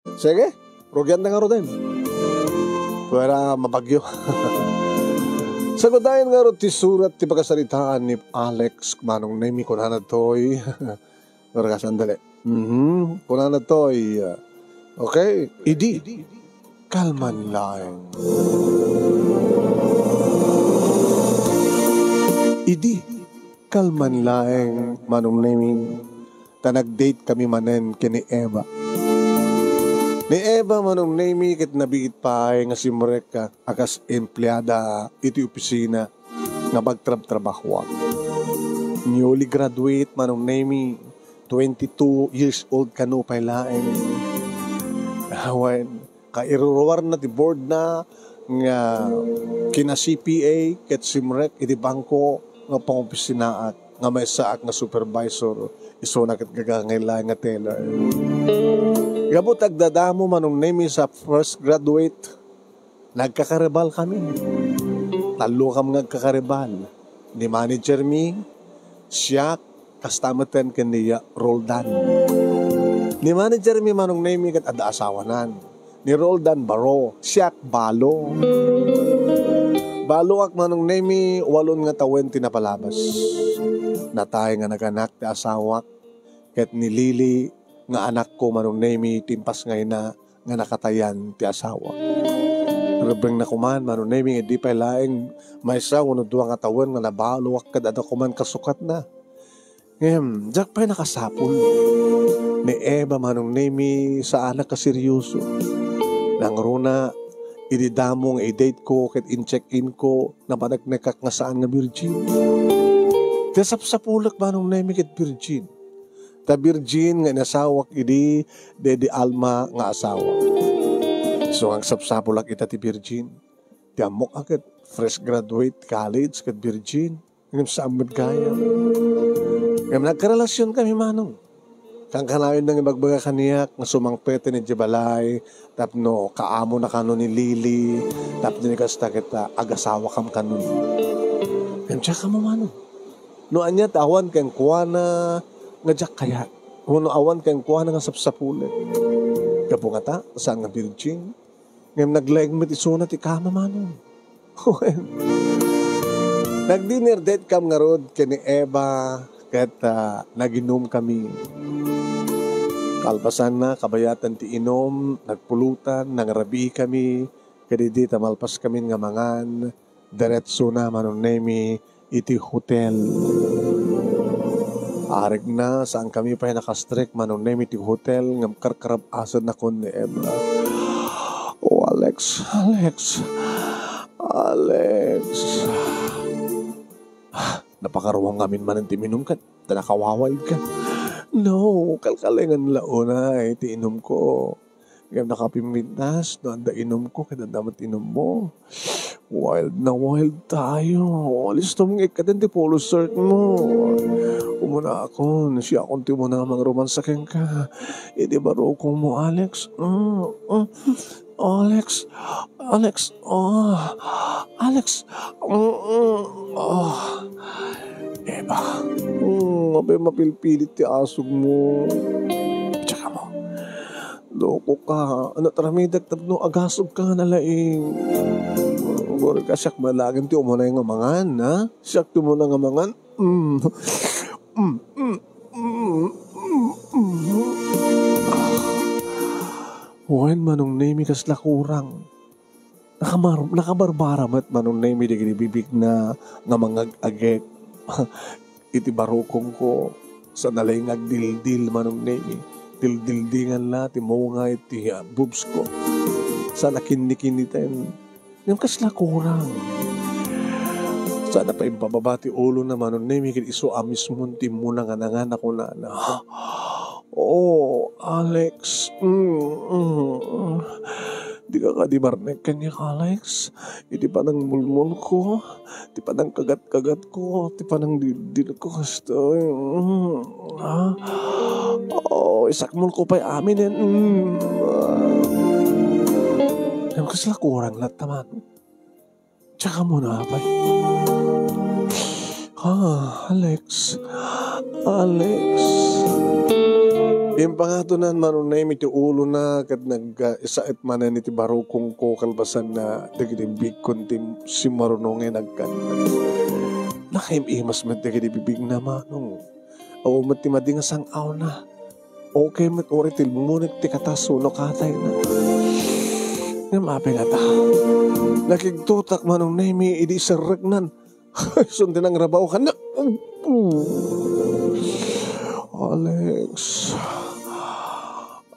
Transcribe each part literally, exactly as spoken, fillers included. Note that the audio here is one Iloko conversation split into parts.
Sige, rugian ta ngaruden. Pwera mabagyo. Sagutayan ngarud ti surat ti pakasaritaan ni Alex, Manong Nemi, kunana toy. Pero kasandali. Mhm. Kunana toy. Okay. Idi, kalman laeng. Idi, kalman laeng, Manong Nemi. Ta nag-date kami manen ken ni Eva. Ni Eva, Manong Nemi, ket nabiit pay nga simrek a kas empleada iti opisina nga pagtrabtrabahoak. Newly graduate, Manong Nemi, twenty-two years old kano pay laeng. Awen, kairuruarna ti boardna nga kina C P A ket simrek iti bangko nga pangopisinaak nga maysaak nga supervisor, isuna ket gagangay laeng nga teller. Gapu ta agdadamo, Manong Nemi, sa fresh graduate, nagkakaribal kami. Tallo kami nga agkakaribal. Ni manager mi, siak, kasta metten ken ni Roldan. Ni manager mi, Manong Nemi, ket adda asawanan. Ni Roldan baro, siak balo. Baloak, Manong Nemi, walon nga tawen ti napalabas. Natay nga naganak ti asawak, ket ni Lily nga anakko, Manong Nemi, ti impasngayna nga nakatayan ti asawa. Rebbengna koman, Manong Nemi, nga idi pay laeng maysa wenno dua nga tawen nga nabaloak ket adda koman kasukatna. Ngem, diak pay nakasapul. Ni Eva, Manong Nemi, saanak a seryoso. Nangruna, idi damo nga i-date ko ket in-check-in ko, napaneknekak nga saan nga virgin. Ti sapsapulek, Manong Nemi, ket virgin. Ta virgin nga inasawak idi daydi Alma nga asawa. Isu nga agsapsapulak ita ti virgin. Ti ammok a ket fresh graduate college ket virgin. Ngem saan met gayam. Ngem nagkarelasion kami, Manong. Kankanayon nga ibagbaga kaniak nga sumangpeten idiay balay tapno kaamona kano ni Lily, tapno ni kasta ket, ah, agasawakam kano. Ngem diak ammo, Manong. No ania ti awan kenkuana nga diak kayat, wenno awan kenkuana nga sapsapulek. Gapu ngata, saan nga virgin, ngem naglaing met isuna ti kama, Manong. Nag-dinner date kam ngarud ken ni Eva ket, ah, nag-inum kami. Kalpasanna, kabayatan ti inum, nagpulutan, nangrabii kami, ket idi ta malpas kamin nga mangan, diretsona, Manong Nemi, iti hotel. Arigna, saan kami pay nakastrek, Manong Nemi, iti hotel, ngem karkarab-asennakon ni Eva. Oh, Alex, Alex, Alex. Ah, napakaruang ngamin manen ti minum ket ta nakawawaydka. No, kalkalengen la unay ti inumko. Ngem nakapimpintas no adda inumko ket adda met inummo. Wild na wild tayo. Alistom nga ikkaten ti polo shirt mo. Umunaakon, siakon ti umuna nga mangromansa kenka. Idi barukongmo, Alex. Mm, mm. Alex, Alex, oh, Alex, mm, mm, oh. Eva, mm, apay mapilpilit ti asugmo. Tsaka mo, loko ka, ano, taramidek tapno agasog ka nga nalaing. Guri ka, siak malagen ti umunay nga mangan, ha? Siak ti umuna nga mangan. Mm. Mm, mm, mm, mm, mm. Wen, Manong Nemi, kasla kurang. Nakamar-, nakabarbara met, Manong Nemi, dagiti bibigna nga mangag-agek iti barukongko. Saan a la nga agdildil, Manong Nemi. Dildildingan la ti mungay ti, ah, boobs ko. Saan a kinnikinniten. Ngem kasla kurang. Saan a pay impababa ti ulona, Manong Nemi, ket isu a mismon ti immuna nga nangan a kunana, "Oh, Alex, mm, mm, mm. Dika kadi marnek kaniak, Alex? Iti panangmulmulko, ti panangkagatkagatko, ti panangdildilko, kastoy. Mm, ha? Oh, isakmulko pay aminen. Mm." Ngem kasla kurang latta, Manong. Tsaka mo na, apay. Ah, Alex. Alex. Impangatonan Manong Nemi ti ulona ket nag-, ah, isaet manen iti barukongko kalpasanna dagiti bigbigkon ti simmaruno nga inagkan. Nakaim-imas met dagiti bibigna, Manong. Awan met ti madi nga sang-awna. Okay met uray tilmunek ti katas wenno katayna. Ngem apay ngata? Nakigtotak Manong Nemi idi iserreknan. Isun ti nangrabaw kaniak. Alex.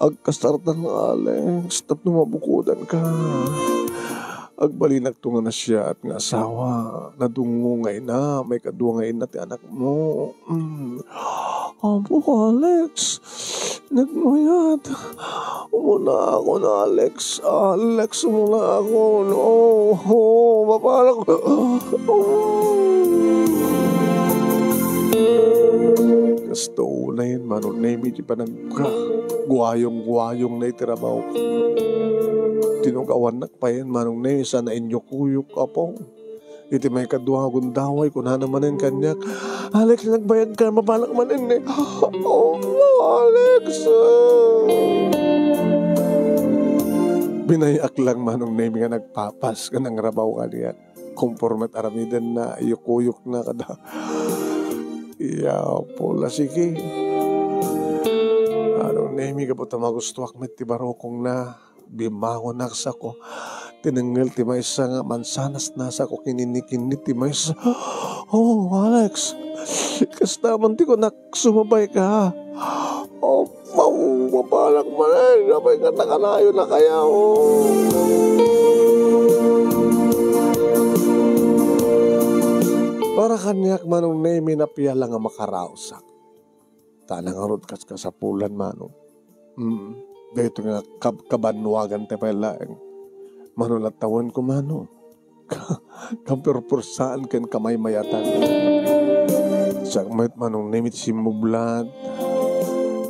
Agkasartan, Alex, tapno mabukodanka. Agbalinakto nga nasayaat nga asawa, nadungngo nga ina, maikadua nga ina ti anakmo. Mm. Apo, Alex, nagmayat. Umunakon, Alex. Alex, umunakon. Oh, oh, maparak. Kastoy unay Manong Nemi ti panagka. Guayong-guayongna iti rabaw. Tinugawannak payen Manong Nemi sana inyukuyok, Apo. Iti maikadua nga gundaway, kunana manen kaniak, "Alex, nagbayadka, mabalak manen ni." Oh, Alex! Binay-ak lang Manong Nemi nga nagpapas nga nangrabaw kaniak. Kumpormet aramidenna, iyukuyokna kada. Iya, pula, sige. Manong Nemi, gapu ta magustuak met ti barukongna. Bimmangonak sako. Tinengngel ti maysa nga mansanasna sako kininikinni ti maysa. Oh, Alex. Kasta man ti kunak, sumabayka. Oh, maw, mabalak manen. Apay nga nakanayon na kaya, oh. Para kaniak Manong Nemi, napiala nga makaraosak. Ta nangarud kas kasapulan, Manong. Mm. Daytoy nga kab-, kabannuagan ti pay laeng. Mano lattawenko, Manong. Ka-, kapurpursaan ken kamaymayatan. Siak met Manong Nemi ti simmublat.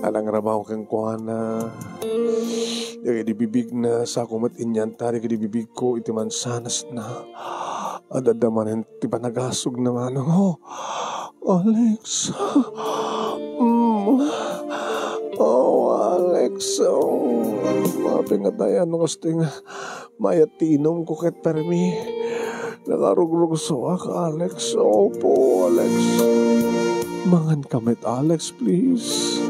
Alangrabaw kenkuana. Dagiti bibigna, sako met inyanta dagiti bibigko iti mansanasna. Adda manen ti panagasugna, Manong. Oh, Alex. Mm. Oh, Alex. Oh, mapingatay, ano, kastoy nga mayat ti inumko ket permi nakarugrugsoak, Alex. Opo, Alex. Manganka met, Alex, please.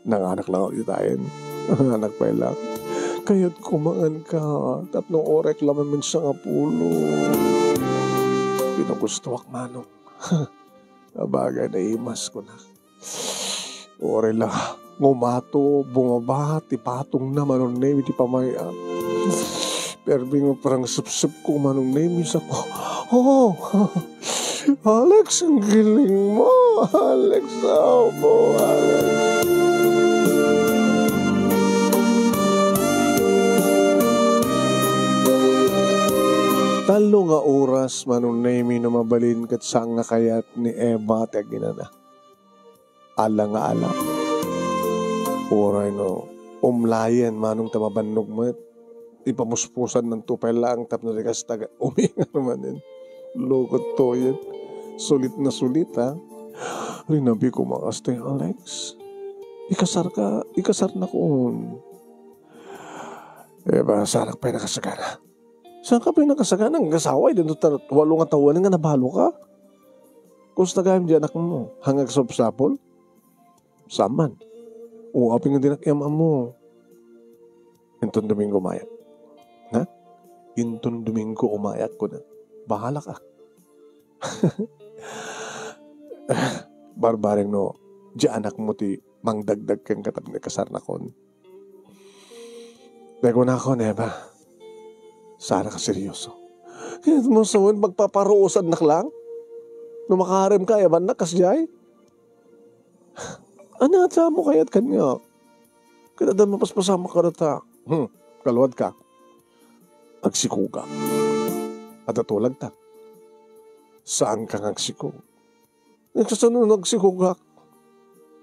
Nanganak lang ako itayen. Nanganak pay lang. Kayatko manganka tapno orek la maminsan nga pulo. Pinugustoak, Manong. Abagay, naimas ko na. Uray la, ngumato, bumaba ti patongna Manong Nemi ti pamay-at. Permi nga parang sepsepko Manong Nemi, sako. Oh! Alex, ang galing mo, Alex. Opo, Alex. Tallo nga oras, Manong Nemi, no mabalin, ket saan nga kayat ni Eva ti aginana. Ala nga ala. Uray no umlayen, Manong, ta mabannog met. Ipamuspusan nanto pay laeng tapno di kasta, umingan manen. Lukot toyen. Sulit na sulit, ha? Rinabi ko makastay, Alex. Ikasar ka, ikasar na kun. Eh, ba, sanak pay nakasagana. Saan ka pay nakasagana? Ang asawa, di ta walo nga tawen nga nabalo ka. Kumusta gayam di anak mo? Hangag sapsapol? Saan man? O, apay nga dinak iam-ammo. Inton Domingo umayak. Ha? Inton Domingo umayak, kuna. Bahala ka. Barbareng no, di anak mo ti mangdagdag ken katapno kasarnakon. Daguna ko, Eva. Saan ka seryoso? Kayat mo sawen, pagpaparuosannak lang? No makaarem ka, Eva, nak kasdiay? Ania ti ammo kayat kaniak? Ket adda mapaspasamak kadata. Hmm, kaluad ka. Agsikogak. Adda tulagta. Saan ka nga agsikog? Nagsasano nga agsikogak?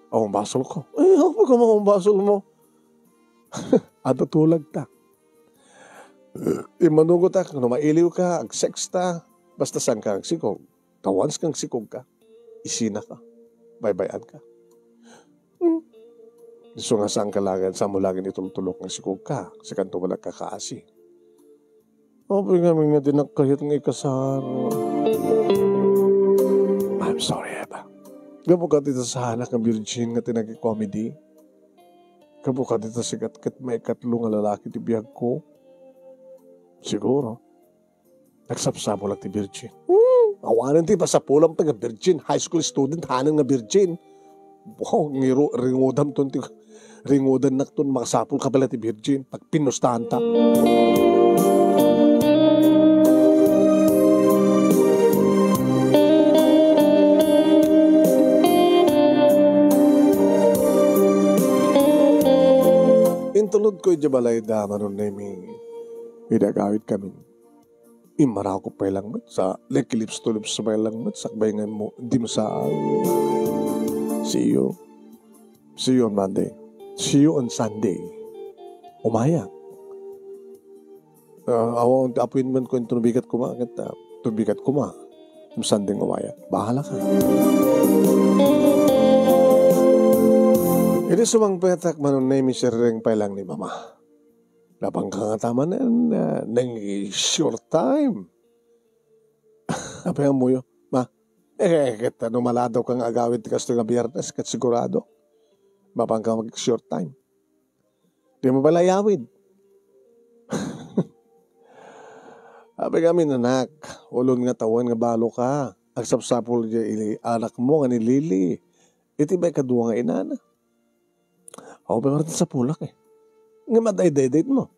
Awan basol ko. Ay, apay nga awan basol mo? Adda tulagta. Immanugotak, no mailiw ka, agsex ta. Basta saan ka agsikog. Ta once nga agsikog ka, isina ka. Baybay-an ka. Hmm. Isu nga saanka laeng, saanmo laeng itultulok nga sikogka, sikanto met agkakaasi. Apay ngamin nga dinak kayat nga ikasar? I'm sorry, Eva. Gapu kadita saanak nga virgin nga ti nagkomedi. Gapu kadita sika ket maikatlo nga lalaki ti biagko. Siguro. Nagsapsapulak ti virgin. Hmm, awanen ti pasapulam pay nga virgin. High school student, hanen nga virgin. Wow, ngiro, ringudamton ti, ringudannak ton makasapul ka pay la ti virgin. Pagpinustahan ta. Intulod ko idiay balay da, Manong Nemi. Idi agawid kami. Immarakop pay lang met sa lips to lips pay lang met sakbay nga mo dimsaag. See you. See you on Monday. See you on Sunday. Umayak. Ah, awan ti appointment ko, inton bigat koma, ket, ah, inton bigat koma. Inton Sunday nga umayak. Bahala ka. Idi sumangpetak, Manong Nemi, sirreng pay lang ni Mama. Napanka ngata manen, ah, nang short time. Apay ammoyo, Ma? Eh, ket no maladaw ka nga agawid ti kastoy nga Biyernes, ket sigurado, mapanka mag-short time. Dimo pay la iyawid. Apay ngamin, anak, ulon nga tawen nga balo ka. Agsapsapul diay ili-, anakmo nga ni Lily. Iti maikadua nga inana. Awan pay ngarud sapulak, eh. Ngem adda date mo.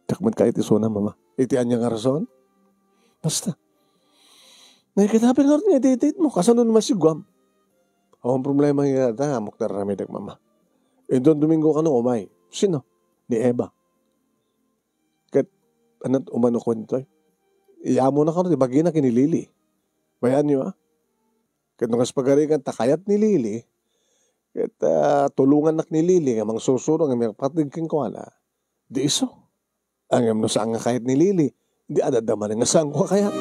Diak met kayat isuna, Mama. Iti ania nga rason? Basta. Nakikita pay ngarud nga date mo. Kasano naman si Guam? Awan problema nga ta, ammok ti aramidek, Mama. Inton Domingo kano umay. Sino? Ni Eva. Ket, anat umano kuentoy? Iyamo na kano ti bagina ken ni Lily. Bayanyo, ah. Ket no kas pagarigan ta kayat ni Lily, ket, ah, tulongannak ni Lily nga mangsursuro nga mangpateg kenkuana, di isu. Ngem no saan nga kayat ni Lily, di adda manen nga saanko a kayat.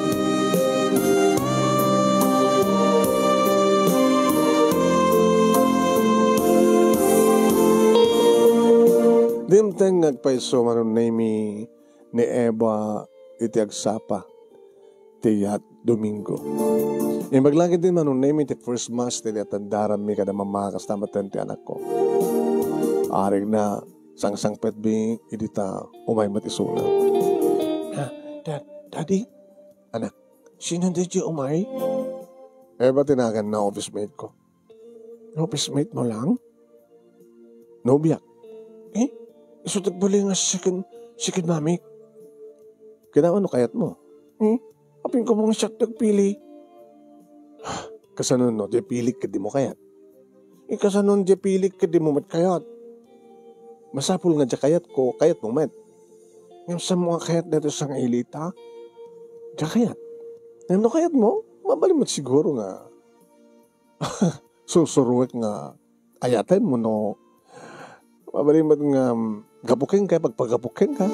Dimteng nga agpayso, Manong Nemi, ni Eva iti agsapa ti yat Domingo. Imbag la ketdi, Manong Nemi, ti first mass ti natandaranmi kada Mama, kasta met ti anakko. Arigna, sangsangpetmi idi ta umay met isuna. Ah, Dad-, Daddy? Anak? Sino daydiay umay? Eva ti naganna, office mate ko. Office mate mo lang? Nobiak. Eh? Isu ti agbalin nga second, second mommy. Kinawan no kayat mo? Eh? Apin ko nga siak ti agpili. Kasano no, di pilik ket di mo kayat? Eh, kasano di pilik ket di mo met kayat? Masapul nga di kayat ko, kayat mo met. Ngem saan mo nga kayat daytoy sangailita? Di kayat. Ngem no kayat mo, mabalin met siguro nga Susuroek nga ayaten mo no mabalin met nga gapu kenka, pagpagapu kenka.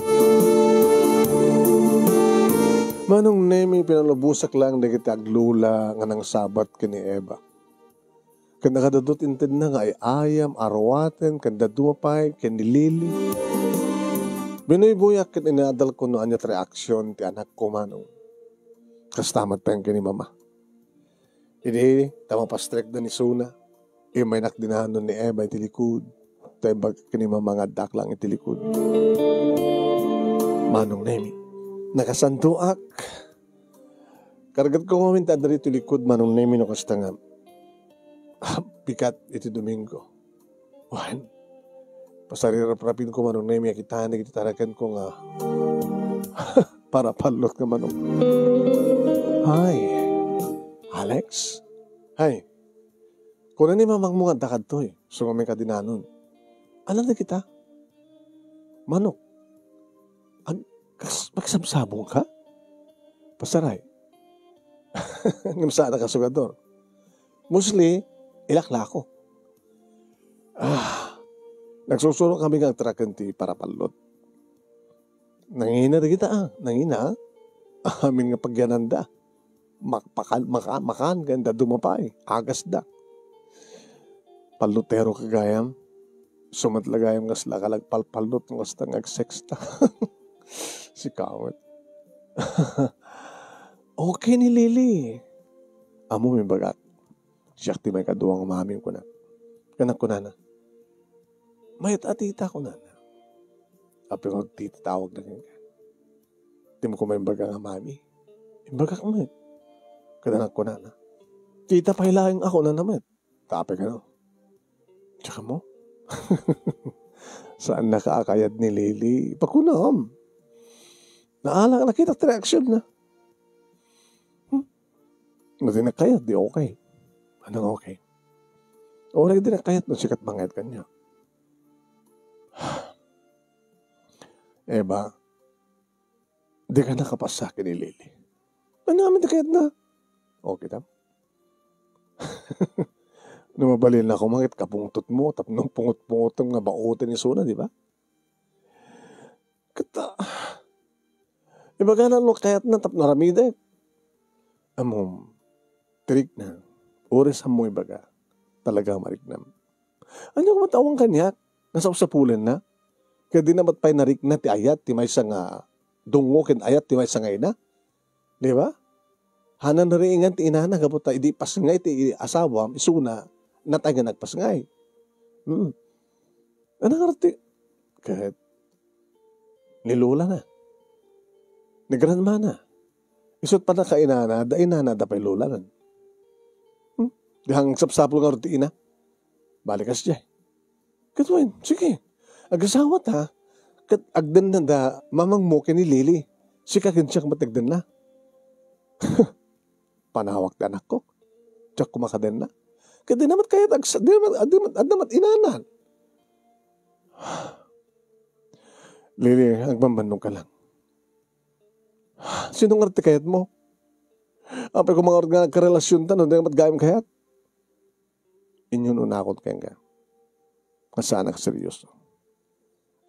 Manong Nemi, pinalubosak lang dagiti aglula nga nangsabat ken ni Eva. Ken nakadudot intedna nga ay-ayam, aruaten, ken dadduma pay ken ni Lily. Binuybuyak ken inadalko no ania ti reaksion ti anakko, Manong. Kasta met pay ken ni Mama. Idi ta mapastrekda ni Suna, immaynak dinanon ni Eva iti likud. Ta imbag ken ni Mama nga addak lang iti likud. Manong Nemi, nakasantoak. Kargatko ngamin ta adda ditoy likud, Manong Nemi, no kasta nga, ah, bigat iti Domingo. Wen, pasariraprapinko, Manong Nemi, a kitaen dagiti tarakenko nga parapallot nga manok. Hay, Alex? Hay, kuna ni mamangmo nga adda kadtoy, isu ngamin kadinanon. Ania dagita? Manok. Ag-, kas-, magsabsabong ka? Pasaray. Ngem saan a kasugador. Mostly, ilaklako. Ah, nagsursuro kami nga agtaraken ti parapallot. Nangina dagita, ah. Nangina, ah. Amin nga pagyananda. Makpakan, maka-, makan, ken dadduma pay. Agasda. Pallotero ka gayam. Isu met la gayam nga sika la agpalpallot no kasta nga agsexta. Sika met. Okay ni Lily. Ammom imbagak. Siak ti maikadua nga mami, kuna. Ken kunana, "Mayat a tita," kunana. Apay nga tita tawagna kenka? Dimo koma imbaga nga mami. Imbagak met. Ken kunana, "Tita pay laeng a," kunana met. Ta apay kano? Diak ammo. Saannaka a kayat ni Lily. Pakunam. Naala, nakitak ti reaksion na. Hmm? No di na kayat, di okay. Anong okay? Uray di na kayat no sika ti mangayat kaniak. Eva, dika nakapassak ken ni Lily. Ania met ti kayatna? Okay, tam? No mabalinna koma ket kapungtotmo, tapno pungot-pungotem nga baoten isuna, di ba? Ket, ah, ibagana no kayatna tapno aramidek. Ammom, ti rikna, uray saanmo ibaga, talaga mariknam. Ania koma ti awan kaniak nga sapsapulenna? Ket dina met pay narikna ti ayat ti maysa nga dungngo ken ayat ti maysa nga ina. Di ba? Haanna nariingan ti inana gapu ta idi pasngay ti asawam, isuna, natay nga nagpasngay. Hmm. Ania ngarud ti, ket ni lolana, ni grandmana, isu ti pannakainana, da inana, da pay lolana. Hmm? Di agsapsapul ngarud ti ina. Balikas diay. Ket wen, sige. Agasawata, ket agdenna da mamangmo ken ni Lily. Sika ken siak met ti agdenna. Panawak ti anakko. Diak koma kadenna. Ket dina met kayat agsa-, dina met, adda met, adda met inanan. Lily, agbambannogka lang. Sino ngarud ti kayatmo? Apay koma ngarud nga agkarelasionta no dina met gayam kayat? Inyun-unakon kenka nga saanak a seryoso.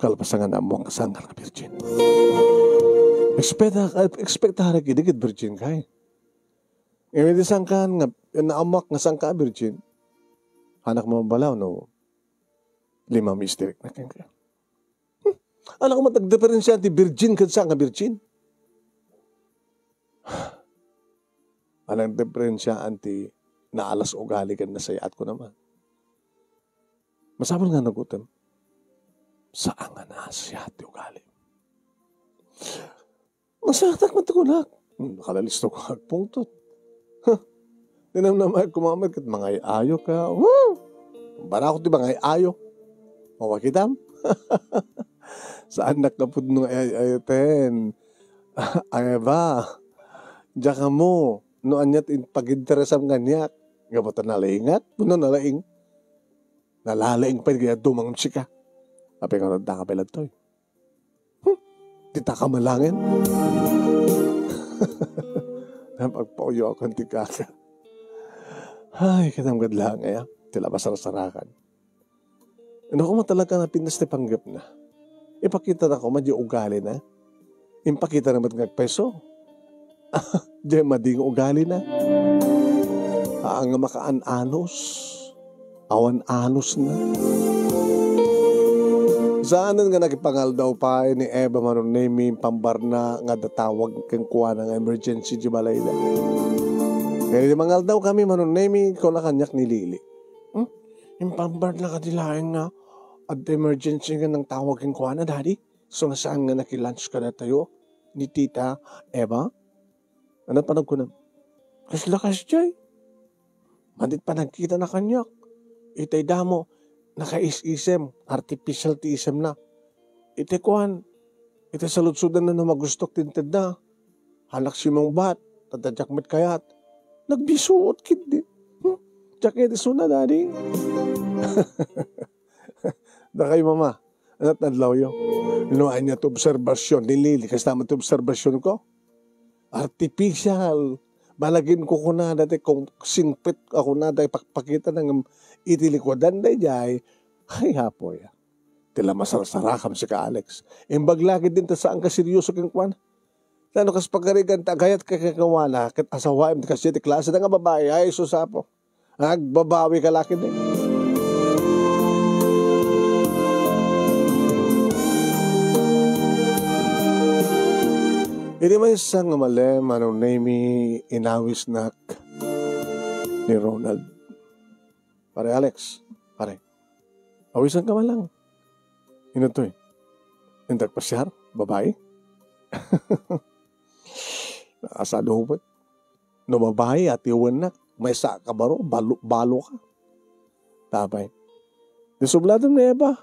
Kalpasan nga naammoak nga saanka nga virgin. Ekspekta-, ekspektarek idi ket virgin ka, eh. Ngem idi saankan nga naammoak nga saanka a virgin, anak, mabalaw no lima misterik na kenka. Hmm. Anak, matagdiferensiaan ti virgin ken saan nga virgin. Anak, diferensiaan ti naalas ugali ken nasayaat ko naman. Masapul nga nagutem. Saan nga naasiaat ti ugali. Masaktak man ti kunak. Hmm, nakadalisto ko agpungtot. Huh. Tinamnamaek koma met ket mangay-ayo ka. Woo! Barako ti mangay-ayo. Mawakitam? Saannak nga pudno nga ay-ayoten. Ay ba? Diak ammo no ania ti paginteresam kaniak. Gapu ta nalaingak. Pudno nalaing. Nalalaing pay nga dumang sika. Apay nga adda ka pay ladtoy? Hmm? Di ta kamalangen? Napagpauyo ako ti kaka. Ay, kitam gad lang, eh, ah. Ti la masarsarakan. Ano ko matalaga na pintas ti panggep na? Ipakita na ko, madi ugali na. Impakita na met nga agpeso. Diay madi nga ugali na. Haan nga makaan-anos. Awan anos na. Saanen nga nakipangaldaw pay ni Eva Manong Nemi, impambarna nga adda tawag kenkuana nga emergency di balayda. Kaya di mangaldaw kami, Manong Nemi, kuna kaniak ni Lily. Hmm? Impambarna kadi laeng nga adda emergency nga nangtawag kenkuana, Daddy? So, nga saan nga naki-lunch kadatayo ni Tita Eva? Ano panagkunam? Kasla kasdiay. Madi ti panagkitana kaniak. Itay damo, nakaisisem, artificial ti isemna. Itay kuan, itay saludsodanna no magustok ti intedna. Halak simungbat, ta diak met kayat. Nagbisuot ketdi. Hmm? Diak ket isuna, Daddy. Dakay, Mama, ania ti adlawyo? No ania ti obserbasion ni Lily, kasta met ti obserbasionko. Artificial. Balagen ko kunada ti kung singpet a kunada ipakpakita na ngem iti likudan daydiay. Ay, apoy. Ti la masarsarakam sika, Alex. Imbag la ketdin ta saanka seryoso kenkuana. Ta no kas pagarigan ta agayat ka kenkuana, ket asawaem ti kasdiay ti klase da nga babai, ay, sus, Apo. Agbabawi ka la ketdi. Idi maysa nga malem, Manong Nemy, inawisnak ni Ronald. Pare Alex, pare, awisanka man lang. Ino toy? Intak pasiar? Babai? Nakasalubat. No babai, atiwennak. Maysa ka baro, balo, balo ka. Tapay. Di subladem ni Eva.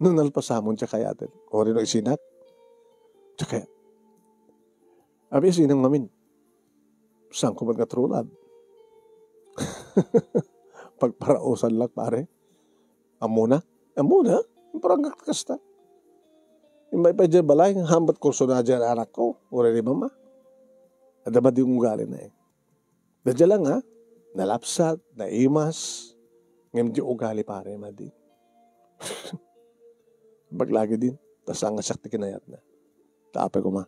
No nalpasamon, diak kayaten. Uray no isinak, diak kayat. Abi, isinem ngamin. Saan ko met nga true love? Pagparausan lang, pare. Ammona? Ammona? Parang kasta. Imbay pa diay balay, hambat kurso na diay anak ko. Uray ni mama. Adda ba di ugali na eh. Dadya lang, ha? Nalapsat, naimas. Ngem di ugali, pare, madi. Baglagi din. Ta saan nga siak ti kinayatna. Ta apay koma.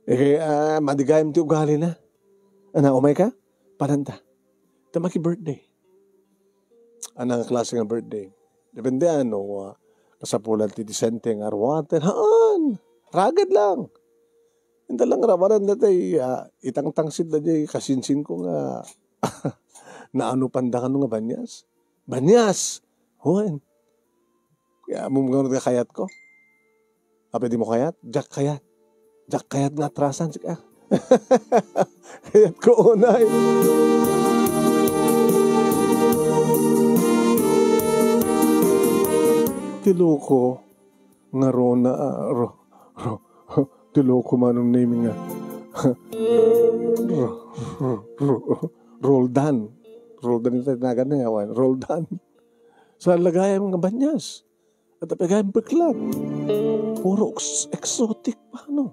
Eh, ah, madi gayam ti ugali na. Ana, umay ka? Pananta. Ta maki-birthday. Ana nga klase nga birthday? Depende ano, ah, kasapulan ti disente nga aruaten. Haan! Ragad lang. Inta lang rabaran dati, ah, itangtangsit da diay kasinsin ko nga naano panda kano nga banias. Banias! Wen. Kaya mo nga kayat ko. Apay dimo kayat? Diak kayat. Diak kayat nga atrasan, sika. Kayat ko unay. Ti loko nga Rona, ah, ro, ro, ti loko Manong Nemy nga. Ro, ro, ro, Roldan. Roldan iti tinagan na yawan. Roldan. Sa lagayam nga banias. At apay gayam beklag. Puro ex-, exotic pa, no?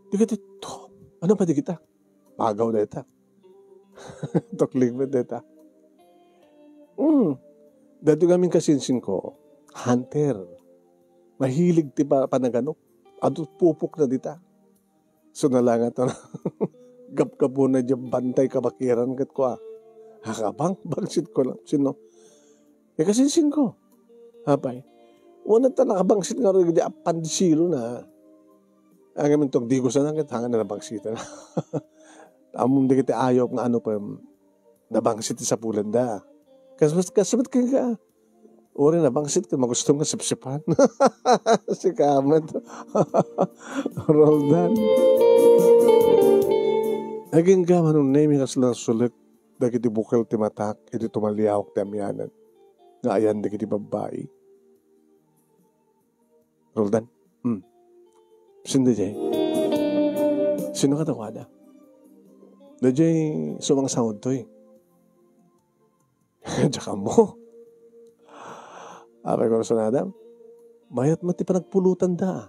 Di kita to. Ano pa di kita? Pagaw na ita. Tukling pa dita. Mm. Dati kami kasinsin ko, hunter. Mahilig ti pa-, panaganok. Adu pupok na dita. So, nalangat na. Gapgapu na diay bantay kabakiran ket kua. Hakabang, bangsit ko lang. Sino? Eh, kasinsin ko. Apay. Wala ta nakabangsit nga rin, di apan di silo na. Ang amin tong digo sana, ket hangan na nabangsitan. Among di kita ayop nga ano pa, nabangsit ti sapulanda. Kasmet, kasmet ka ka. Uri nabangsit ka, magusto nga sipsipan. Si Kamat. Roldan. Aging ka, Manong Nemy, kasla sulit, dagiti bukel ti matak, iti tumaliawak ti amianan. Nga ayan dagiti babbai. Roldan. Hmm. Sino daydiay? Sino kadakuada? Daydiay sumangsangod toy. Diak ammo. Apay ko sa nadam? Mayat met ti panagpulutan da.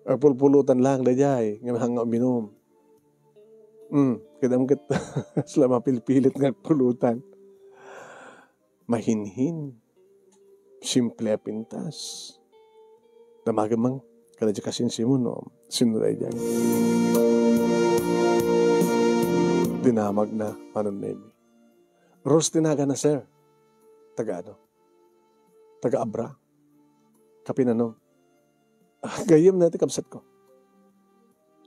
Agpulpulutan lang daydiay. Nga mahang nga uminum. Hmm. Kadam ket sila mapilpilit nga agpulutan. Mahinhin. Simple a pintas. Damagem man, kada di kasinsimon, no? Sino daydiay? Dinamag na, Manong Nemy. Rose ti nagan na, sir. Taga ano? Taga Abra. Kapin ano? Ah, gayyem na ti kabsat ko.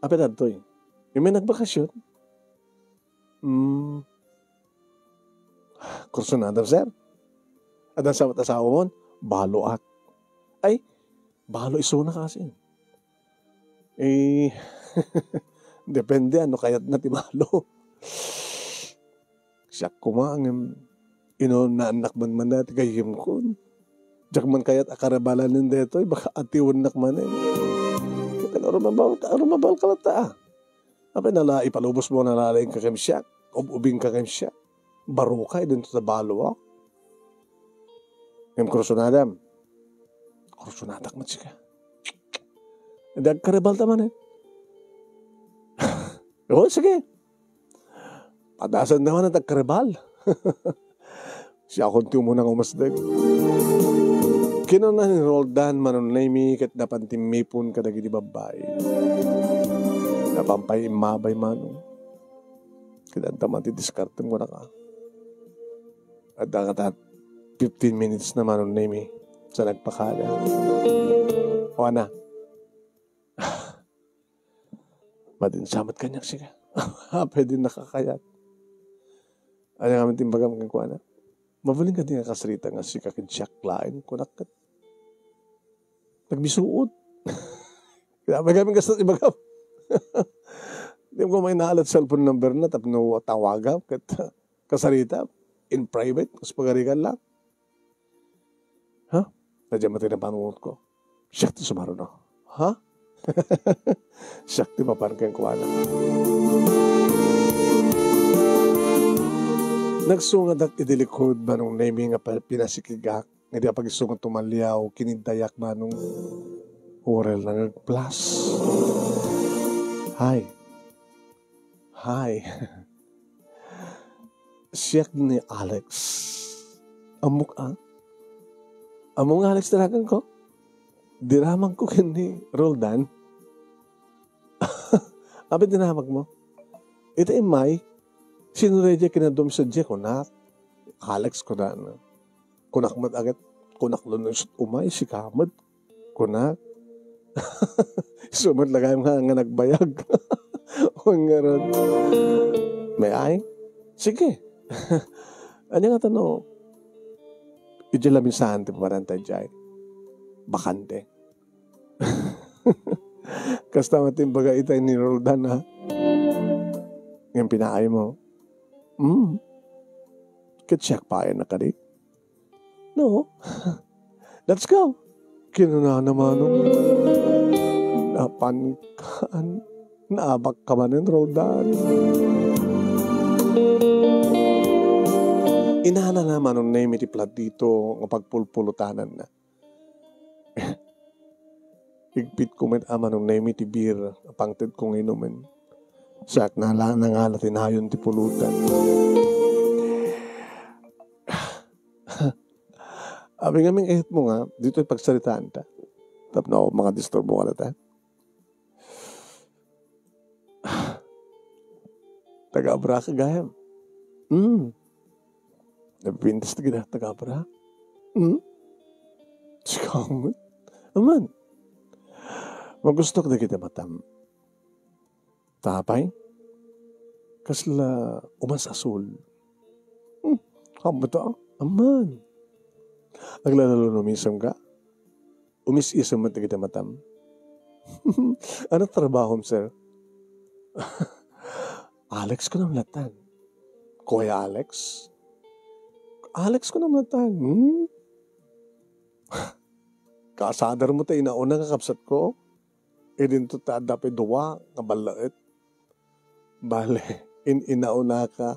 Apay daytoy? Immay nagbakasyon? Hmm. Kursunada, sir? Adda sa asawamon? Baloak. Ay, balo isuna kasin. Eh, depende ano kayat na ti balo. Siak koma ngem, ino naannak man man dati gayyemkon. Diak man kayat a karabalanen daytoy, baka atiwennak manen. Ket ano, rumabal, rumabal ka latta, ah. Apay nala, ipalubos mo, nalalaing ka ken siak, ub-ubing ka ken siak. Baro ka, idin to ta balo, ah. Ngem kursunadam. Kursunadak met sika. Dagkarabal ta manen. Oo, sige. Padasan naman ang tagkaribal. Siakon ti umuna nga umasdeg. Kinuna ni Roldan, Manong Nemy, ket napan timmipon kadagiti babbai. Napan pay immabay, Manong. Ket adda man ti diskartem, kunaka. Adda kata fifteen minutes na, Manong Nemy, sa nagpakada. O, ana. Madin sa met kaniak sika. Apay di nakakayat. Ania ngamin ti imbagam kenkuana? Mabalin kadi nga kasarita nga sika ken siak laeng, kunak ket nagbisuot. Kaya may kami kasat ibagam. Di ko may naalat cellphone number na tapno tawagam ket kasarita in private, kas pagarigan lang. Ha? Nadya mati na panunot ko. Siak ti sumaruno. Ha? Siak ti mapan kenkuana. Nagsungadak idi likud, Manong Nemi, nga pa-, pinasikigak. Nga di apagisungat tumaliaw, kinidayak, Manong. Urel na nga plus. Hi. Hi. Siak ni Alex. Ammok a? Ammok nga Alex ti nagan ko? Diramag ko ken ni Roldan. Apay diramag mo? Ita immay, sino daydiay kinadum sa dia kunak? Alex kunana. Kunak met aget, kunak no isut' umay, sika met. Kunak. Isu met la gayam nga, nga nagbayag. Wen ngarud. May ay? Sige. Ania nga tano? Idiay lamisaan ti papananta idiay. Bakante. Kasta met ti imbaga itay ni Roldan, ha? Ngem pinaay mo. Hmm. Ket siak pay a nakadi. No. Let's go. Kinunana Manong. Napan kan. Naabak ka manen, Roldan. Inana na Manong Nemi ti platito nga pagpulpulotananna. Igpit ko met a Manong Nemi ti beer a pangted ko nga inumen. Siak na la nangala ti nayon ti pulutan. Abi ngamin kayat mo nga, ditoy pagsaritaan ta. Tapno ako makadisturbo ka ta. Taga-Abra ka gayam. Hmm. Nabintas na kita, taga-Abra. Hmm? Sikaw man. Aman. Magustok na kita matam. Tapay? Kasla umas asul. Hmm. Hamuta? Aman. Aglalalo no misam ka? Umis-isem met dagiti matam. Ano trabahom, sir? Alex ko namlatan. Kuya Alex? Alex ko namlatan. Hmm? Kasadar mo ta inauna nga kabsat ko? Idinto ta adda pay dua nga ballaet. Bale, in-inauna ka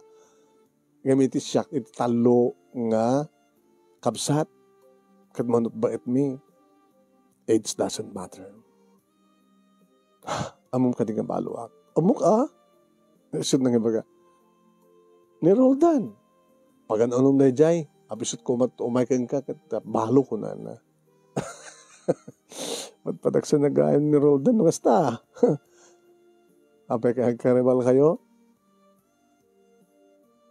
ngem iti siak iti tallo nga kabsat ket manutbaet mi. Age doesn't matter. Ammom kadi nga baloak? Ammok a? Isut' nangibaga ni Roldan. Pagan-anom daydiay, apisut ko met umay kenka ket balo kunana. Padpadagsa na gayam ni Roldan, no kasta. Apay kay agkaribal kayo?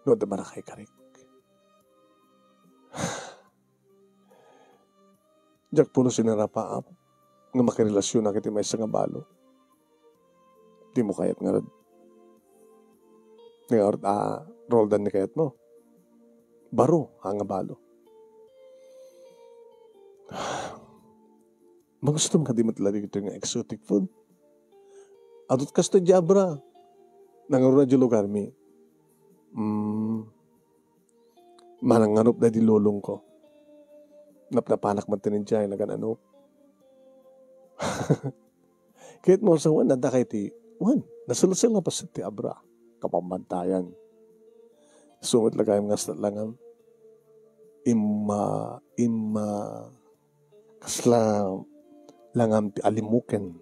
No, adda manakaikarik. Diak pulos inarapaap nga makirelasyonak iti maysa nga balo. Dimo kayat ngarud. Nga, ah, Roldan ni kayat mo. Baro, ha, nga balo. Magustom kadi met la dagitoy nga exotic food? Adut kastoy di Abra. Nangaruna di lugar mi. Mm. Mananganup da di lolong ko. Napnapanak man tinin di ay nagananup. Ket mo sa wan, nadda kay ti, wan, naselesel nga paset ti Abra. Kapambantayan. Sungot la gayam nga sa langam. Imma, imma, Kasla langam ti alimuken.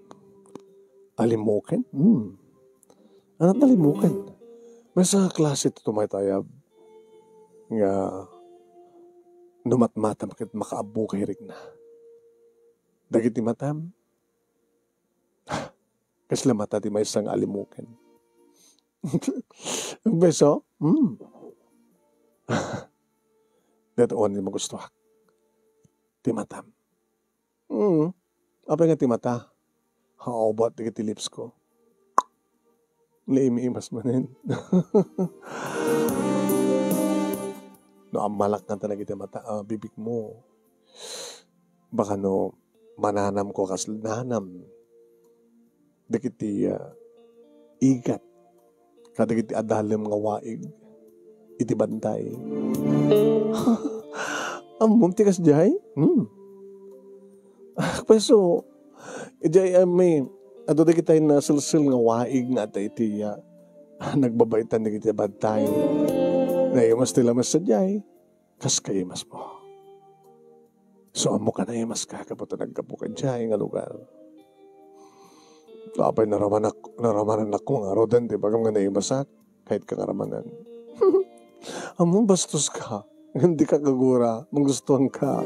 Alimuken? Hmm. Ano ti alimuken? Maysa nga klase ti tumaytayab nga numatmatam ket makaabbo ka hirikna. Dagiti matam, kasla mata ti maysa nga alimuken. Beso? Hmm. Daytoy ni magustuak. Ti matam. Hmm. Apay nga ti mata? Haobat dagiti lips ko. Naimiimas manen. No ammalak nga ta dagiti mata, ah, bibigmo, baka no mananamko kas nanam dagiti, ah, igat kadagiti adalem nga waig iti bantay. Ammom ti kasdiay? Hmm. Ah, peso, idiay, ah, may, adu dagiti nasilsil nga waig nga adda iti, ah, nagbabaitan dagiti bantay. Naimas ti lames sadiay, kas kaimasmo. So, ammok a naimaska gapu ta naggapuka idiay nga lugar. Apay, naramanak-, naramanannakon ngaruden ti ibagam nga naimasak, kayatko nga ramanen. Ammom, bastoska. Ngem dika kagura, magustuanka.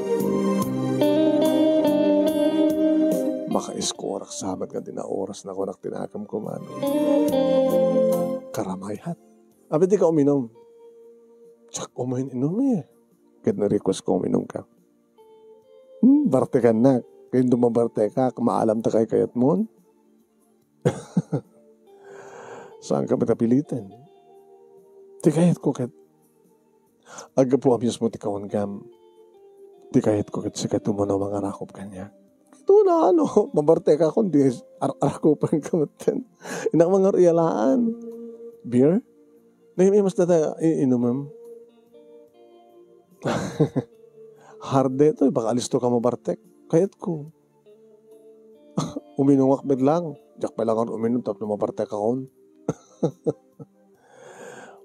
Makaiskurak sa met nga di naoras na kunak ti nakemko, Manong. Karamayat. Abi, dika uminum. Diak umin-inum, eh. Ket na-request ko, uminumka. Hmm, bartekannak. Kayatmo mabartekak, maalam ta kaykayatmon. Saanka met a piliten. Ti kayatko ket, aggapu a mismo ti kawan-, gam. Ti kayatko ket sika ti umuna mangarakop kaniak. Ito na, ano, mabartekakon, di ar-, arakopenka metten. Innak mangaruyalaan. Beer? Naimas data i-, inumem. Hard daytoy, baka alistoka mabartek. Kayatko. Uminumak met lang. Diak pay lang uminum tapno mabartekakon.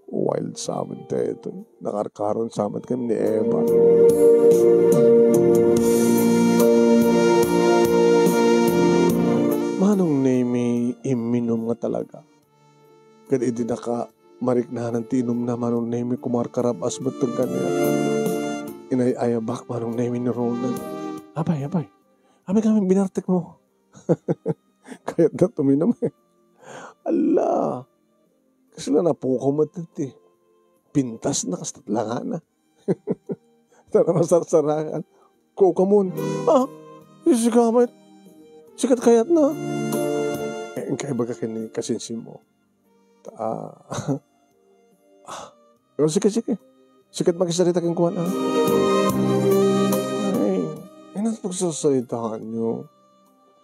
Wild sa met daytoy. Nakarkaron sa met kami ni Eva. Manong Nemi, imminum nga talaga. Ket idi nakamariknanan ti inumna, Manong Nemi, kumarkarab-as metten kaniak. Inay-ayabak, Manong Nemi, ni Roland. Apay, apay. Apay kami binartekmo? Kayatna uminum, eh. Ala, kasla napukaw met ti pintasna, kasla langana. Tara, masarsarangan. Kukamon. Ah, sika met. Sika ti kayatna. Eh, inkay baga ken ni kasinsinmo. Ta-, ah. Ah. Oh, sige, sige. Sika ti makisarita kenkuana, ah. Ay, inat pagsarsaritaanyo.